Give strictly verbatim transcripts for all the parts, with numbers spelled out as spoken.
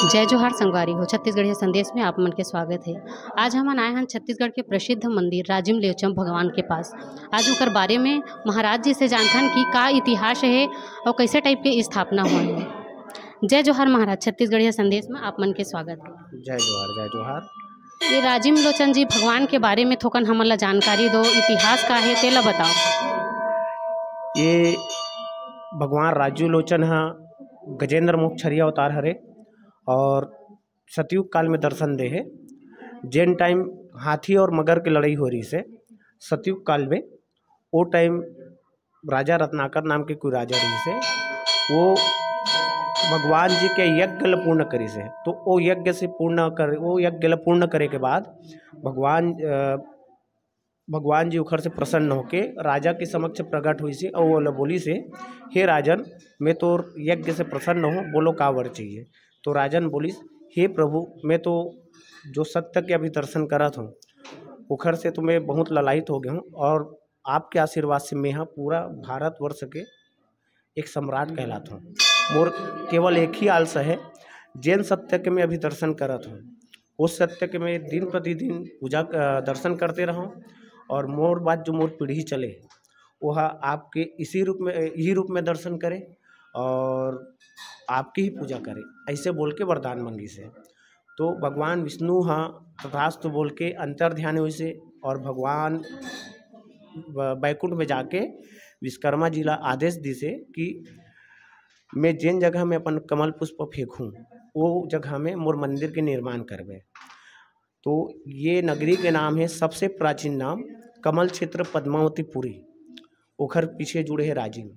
जय जोहार संगवारी हो, छत्तीसगढ़िया संदेश में आप मन के स्वागत है। आज हमन आए हन छत्तीसगढ़ के प्रसिद्ध मंदिर राजिम लोचन भगवान के पास। आज ओकर बारे में महाराज जी से जानथन कि का इतिहास है और कैसे टाइप के स्थापना हुआ है। जय जोहार महाराज, छत्तीसगढ़िया संदेश में आप मन के स्वागत है। जय जोहार, जय जोहार। ये राजिम लोचन जी भगवान के बारे में थोकन हमन ला जानकारी दो, इतिहास का है तेला बताओ। ये भगवान राजिम लोचन हा गजेंद्र मोक्षरिया अवतार हरे और सतयुग काल में दर्शन दे हे। जेन टाइम हाथी और मगर के लड़ाई हो रही से सतयुग काल में, वो टाइम राजा रत्नाकर नाम के कोई राजा रही से, वो भगवान जी के यज्ञ ल पूर्ण करी से। तो वो यज्ञ से पूर्ण कर वो यज्ञ ल पूर्ण करे के बाद भगवान अ, भगवान जी ओखर से प्रसन्न होके राजा के समक्ष प्रकट हुई से और वो ल बोली से, "हे राजन, मैं तोर यज्ञ से प्रसन्न हूँ, बोलो का वर चाहिए।" तो राजन बोलिस, "हे प्रभु, मैं तो जो सत्य के अभी दर्शन करत हूँ, ओखर से तो मैं बहुत ललायित हो गया हूँ और आपके आशीर्वाद से मैं यहाँ पूरा भारतवर्ष के एक सम्राट कहलात हूँ। मोर केवल एक ही आलस है, जेन सत्य के मैं अभी दर्शन करत हूँ, उस सत्य के मैं दिन प्रतिदिन पूजा अ, दर्शन करते रहूँ और मोर बाद जो मोर पीढ़ी चले, वह आपके इसी रूप में, यही रूप में दर्शन करे और आपकी ही पूजा करे।" ऐसे बोल के वरदान मांगी से। तो भगवान विष्णु हा तथास्तु बोल के अंतर ध्यान हुई से और भगवान ब-, बैकुंठ में जाके विश्वकर्मा जी ला आदेश दी से कि मैं जेन जगह में अपन कमल पुष्प फेंकूं, वो जगह में मोर मंदिर के निर्माण करबे। तो ये नगरी के नाम है सबसे प्राचीन नाम कमल क्षेत्र पद्मावतीपुरी, ओखर पीछे जुड़े है राजिम।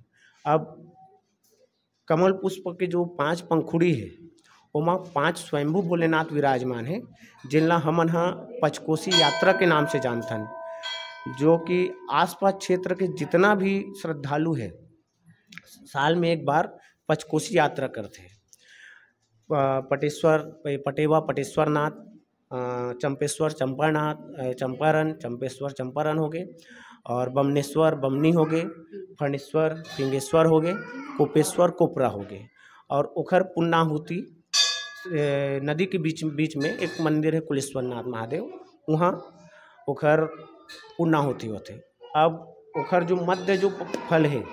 अब कमल पुष्प के जो पांच पंखुड़ी है, ओमा पांच स्वयंभू भोलेनाथ विराजमान है, जिनला हमन ह पचकोसी यात्रा के नाम से जानथन, जो कि आसपास क्षेत्र के जितना भी श्रद्धालु है, साल में एक बार पचकोसी यात्रा करथे। प-, पटेश्वर, प-, पटेवा पटेश्वरनाथ, अ, चंपेश्वर चंपानाथ, अ, चंपारण, चंपेश्वर चंपारण हो गए, और बमनेश्वर बमनी हो गए, फणेश्वर फिंगेश्वर हो गए, कोपेश्वर कोपरा हो गए, और ओखर पुन्नाहुति, ए, नदी के बीच, बीच में एक मंदिर है कुलेश्वरनाथ महादेव, वहाँ ओखर पुन्नाहुति होथे। अब ओखर जो मध्य जो फल है,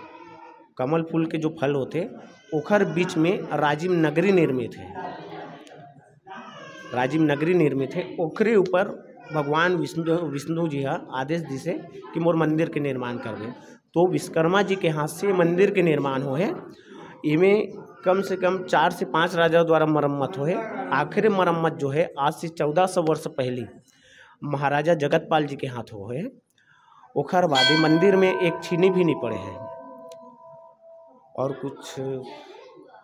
कमल फूल के जो फल होथे, ओखर बीच में राजिम नगरी निर्मित है। राजिम नगरी निर्मित है, ओकरे ऊपर भगवान विष्णु, विष्णु जी हा आदेश दिसे कि मोर मंदिर के निर्माण करबे। तो विश्वकर्मा जी के हाथ से मंदिर के निर्माण हो है। इमे कम से कम चार से पांच राजा द्वारा मरम्मत हो है। आखिरी मरम्मत जो है, आज से चौदह सौ वर्ष पहले महाराजा जगतपाल जी के हाथ हो है। ओखर बाद ये मंदिर में एक छीनी भी नहीं पड़े है। और कुछ,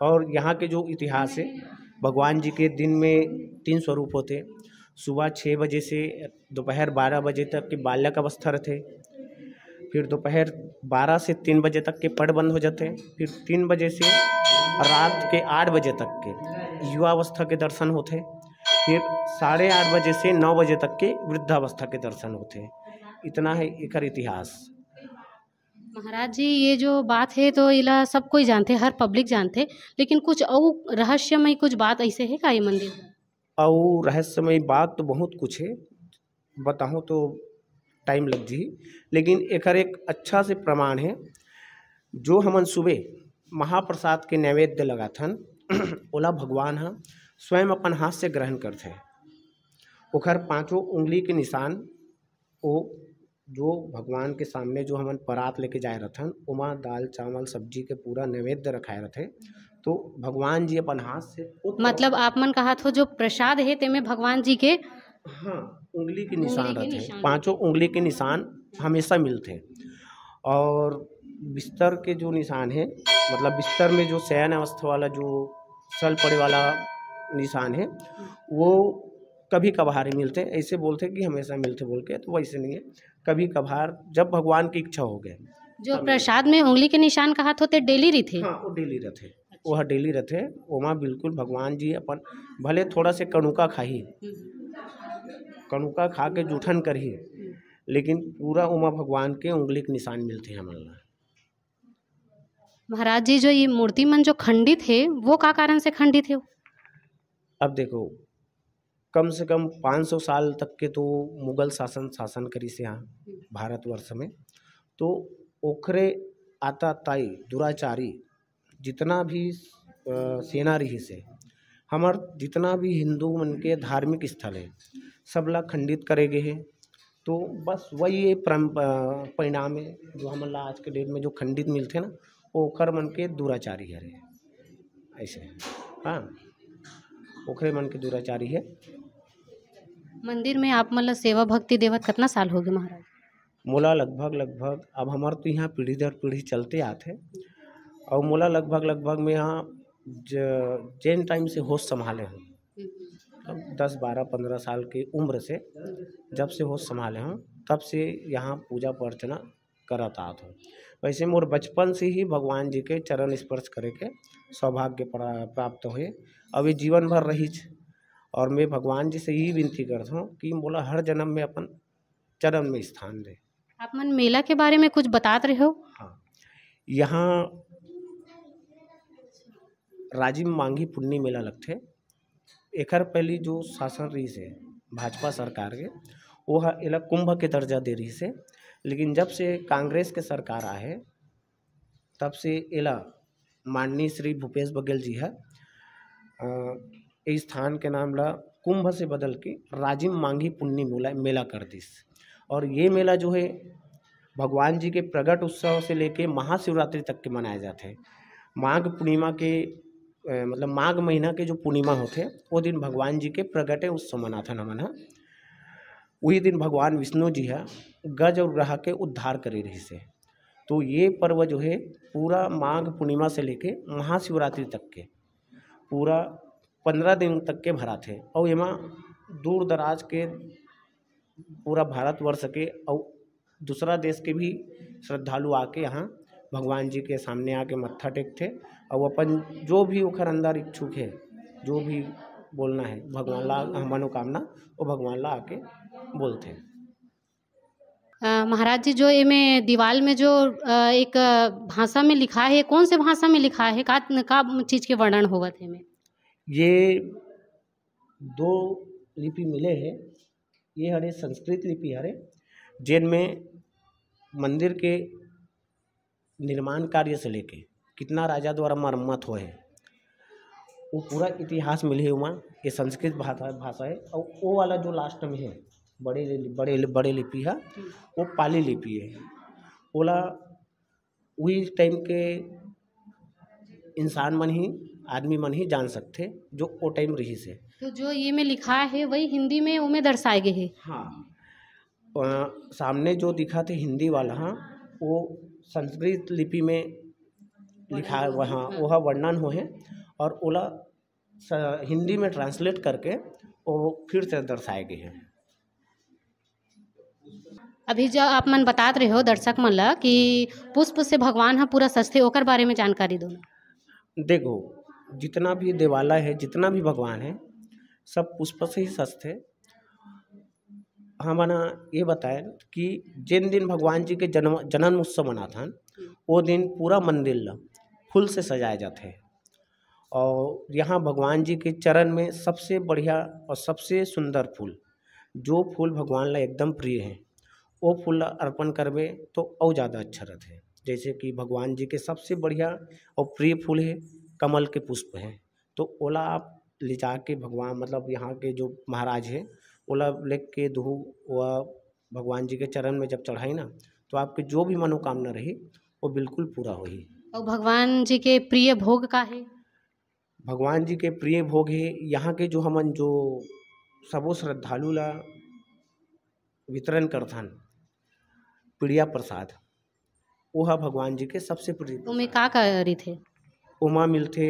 और यहाँ के जो इतिहास है, भगवान जी के दिन में तीन स्वरूप होते। सुबह छः बजे से दोपहर बारह बजे तक के बालक अवस्था रहते, फिर दोपहर बारह से तीन बजे तक के पट बंद हो जाते, फिर तीन बजे से रात के आठ बजे तक के युवावस्था के दर्शन होते, फिर साढ़े आठ बजे से नौ बजे तक के वृद्धावस्था के दर्शन होते। इतना है एकर इतिहास। महाराज जी, ये जो बात है तो इला सब कोई जानथे, हर पब्लिक जानथे, लेकिन कुछ अउ रहस्यमय कुछ बात ऐसे है का ये मंदिर? अउ रहस्यमय बात तो बहुत कुछ है, बताहूँ तो टाइम लग जी, लेकिन एकर एक अच्छा से प्रमाण है। जो हमन सुबह महाप्रसाद के नैवेद्य लगाथन, ओला भगवान ह स्वयं अपन हाथ से ग्रहण करथे। ओखर पांचों उंगली के निशान, ओ जो भगवान के सामने जो हमन परात लेके जाए रथन, ओमा दाल, चावल, सब्जी के पूरा नैवेद्य रखाए रथे। तो भगवान जी अपन हाथ से ओ मतलब आप मन कहत हो जो प्रसाद है तेमे भगवान जी के हाँ, उंगली के निशान उंगली के रहथे, निशान। पांचों उंगली के निशान हमेशा मिलथे। और बिस्तर के जो निशान है, मतलब बिस्तर में जो शयन अवस्था वाला जो सल पड़े वाला निशान है, वो कभी कभार ही मिलथे। ऐसे बोलथे कि हमेशा मिलथे बोल के, तो वैसे नहीं है। कभी कभार जब भगवान की इच्छा हो गए। जो तब प्रसाद में उंगली के निशान कहत हो ते डेली रहिथे? हाँ, वो डेली रहिथे, वो डेली रहिथे। ओमा बिल्कुल भगवान जी अपन भले थोड़ा से कणुका खाही, कणुका खा के जूठन करही, लेकिन पूरा ओमा भगवान के उंगली के निशान मिलथे हमन ला। महाराज जी, जो ये मूर्ति मन जो खंडित है, वो का कारण से खंडित है? अब देखो, कम से कम पाँच सौ साल तक के तो मुगल शासन शासन करिस हे यहाँ भारतवर्ष में। तो ओखरे आताताई दुराचारी जितना भी अ, सेना रहिस हे, हमर जितना भी हिंदू मन के धार्मिक स्थल हे, सब ला खंडित करे गे हे। तो बस वही ये परम-, अ, परिणाम हे जो हमन ला आज के डेट में जो खंडित मिलथे ना, वो ओखर मन के दुराचारी हरे। ऐसे, हाँ, ओखरे मन के दुराचारी हे। मंदिर में आप मन ला सेवा भक्ति देवत कतना साल होगे महाराज? मोला लगभग लगभग, अब हमर तो यहाँ पीढ़ी दर पीढ़ी चलते आत हे, और मोला लगभग लगभग मैं यहाँ ज-, जेन टाइम से होश संभाले हूँ, मतलब दस बारह पन्द्रह साल के उम्र से, जब से होश संभाले हूँ, तब से यहाँ पूजा अर्चना करत आत हूँ। वैसे मोर बचपन से ही भगवान जी के चरण स्पर्श करे के सौभाग्य प्रा-, प्राप्त होए, अब ये जीवन भर रहिच। और मैं भगवान जी से यही विनती करता हूँ कि मोला हर जन्म में अपन चरण में स्थान दे। आप मन मेला के बारे में कुछ बतात रहे हो? हाँ, यहाँ राजिम मांगी पुन्नी मेला लगथे। एखर पहली जो शासन रहिस हे भाजपा सरकार के, वो ह एला कुंभ के दर्जा दे रहिस हे, लेकिन जब से कांग्रेस के सरकार आहे, तब से एला माननीय श्री भूपेश बघेल जी ह, अ, ए स्थान के नाम ला कुंभ से बदल के राजिम मांगी पुन्नी मेला, मेला कर दिस। और ये मेला जो है, भगवान जी के प्रगट उत्सव से लेके महाशिवरात्रि तक के मनाए जाथे। माघ पूर्णिमा के, अ, मतलब माघ महीना के जो पूर्णिमा होथे, वो दिन भगवान जी के प्रगटे उत्सव मनाथन हमन ह। वही दिन भगवान विष्णु जी ह गज और ग्रह के उद्धार करे रहिस हे। तो ये पर्व जो है, पूरा माघ पूर्णिमा से लेके महाशिवरात्रि तक के पूरा पन्द्रह दिन तक के भराथे। और एमा दूर दराज के पूरा भारतवर्ष के और दूसरा देश के भी श्रद्धालु आके यहाँ भगवान जी के सामने आके मत्था टेकथे और अपन जो भी ओखर अंदर इच्छुक है, जो भी बोलना है भगवान ला, मनोकामना, वो भगवान ला आके बोलथे। अ, महाराज जी, जो एमे दीवाल में जो, अ, एक, अ, भाषा में लिखा है, कौन से भाषा में लिखा है, का, का चीज के वर्णन होवत है एमे? ये दो लिपि मिले हैं। ये हरे संस्कृत लिपि हरे, जेन में मंदिर के निर्माण कार्य से लेके कितना राजा द्वारा मरम्मत होए हे, वो पूरा इतिहास मिले हे उमा। ये संस्कृत भाषा, भाषा है। और वो वाला जो लास्ट में है, बड़े लि-, बड़े लि-, बड़े लिपि है, वो पाली लिपि है। ओला वही टाइम के इंसान मन ही, आदमी मन ही जान सकथे, जो वो टाइम रहिस हे। तो जो ये में लिखा है, वही हिंदी में ओमे दर्शाए गए है। हाँ, अ, सामने जो दिखा थे हिंदी वाला, हाँ, वो संस्कृत लिपि में लिखा है, वहाँ वह वर्णन हो है, और ओला स-, हिंदी में ट्रांसलेट करके वो फिर से दर्शाए गए हैं। अभी जो आप मन बतात रहे हो दर्शक मन ला कि पुष्प से भगवान ह पूरा सजथे, ओकर बारे में जानकारी दो ना। देखो, जितना भी देवालय है, जितना भी भगवान है, सब पुष्प से ही सजथे। हमन ह ये बताए कि जेन दिन भगवान जी के जन्म, जन्म उत्सव मनाथन, वो दिन पूरा मंदिर ला फूल से सजाए जाथे। और यहाँ भगवान जी के चरण में सबसे बढ़िया और सबसे सुंदर फूल, जो फूल भगवान ला एकदम प्रिय है, वो फूल ला अर्पण करबे तो और ज़्यादा अच्छा रहथे। जैसे कि भगवान जी के सबसे बढ़िया और प्रिय फूल है, कमल के पुष्प है, तो ओला आप ले जाके भगवान, मतलब यहाँ के जो महाराज है, ओला लेके धूप व भगवान जी के चरण में जब चढ़ाई ना, तो आपके जो भी मनोकामना रही, वो बिल्कुल पूरा होही। और भगवान जी के प्रिय भोग का है? भगवान जी के प्रिय भोग है, यहाँ के जो हमन जो सबो श्रद्धालु ला वितरण करथन, पीड़िया प्रसाद, वो ह भगवान जी के सबसे प्रिय ओमे प्रसाद। का का रहिथे? ओमा मिलथे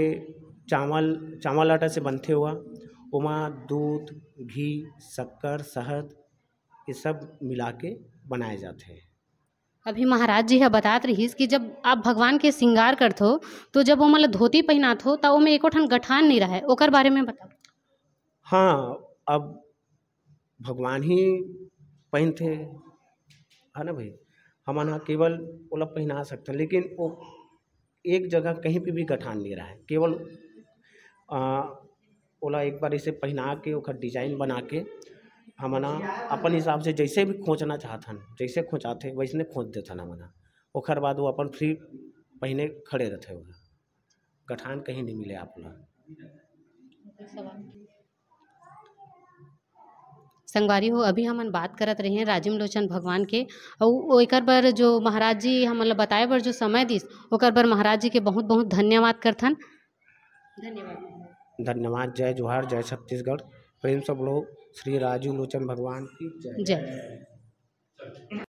चावल, चावल आटा से बनथे हुआ, ओमा दूध, घी, शक्कर, शहद, ये सब मिला के बनाए जाथे। अभी महाराज जी ह बतात रहिस कि जब आप भगवान के श्रृंगार करथो, तो जब ओमन ला धोती पहिनाथो, त ओमे एको ठन गठान नहीं रहे, ओकर बारे में बताओ। हाँ, अब भगवान ही पहिनथे, है ना भाई? हमन ह केवल ओला पहिना सकथन, लेकिन वो एक जगह कहीं पे भी गठान नहीं रहे, केवल, आ, ओला एक बार इसे पहिना के, ओकर डिजाइन बना के, हमन ह अपन हिसाब से जइसे भी खोजना चाहथन, जइसे खोचाथे वइसने खोच देथन हमन ह। ओकर बाद वो अपन फ्री पहिने खड़े रथे, ओला गठान कहीं नहीं मिले आप ला। संगवारी हो, अभी हमन बात करत रहे हैं राजीव लोचन भगवान के, अउ एकर बर जो महाराज जी हमन ला बताए बर जो समय दिस, ओकर बर महाराज जी के बहुत बहुत धन्यवाद करथन। धन्यवाद। धन्यवाद। जय जोहार, जय छत्तीसगढ़। प्रेम से बोलो श्री राजीव लोचन भगवान की जय। जय।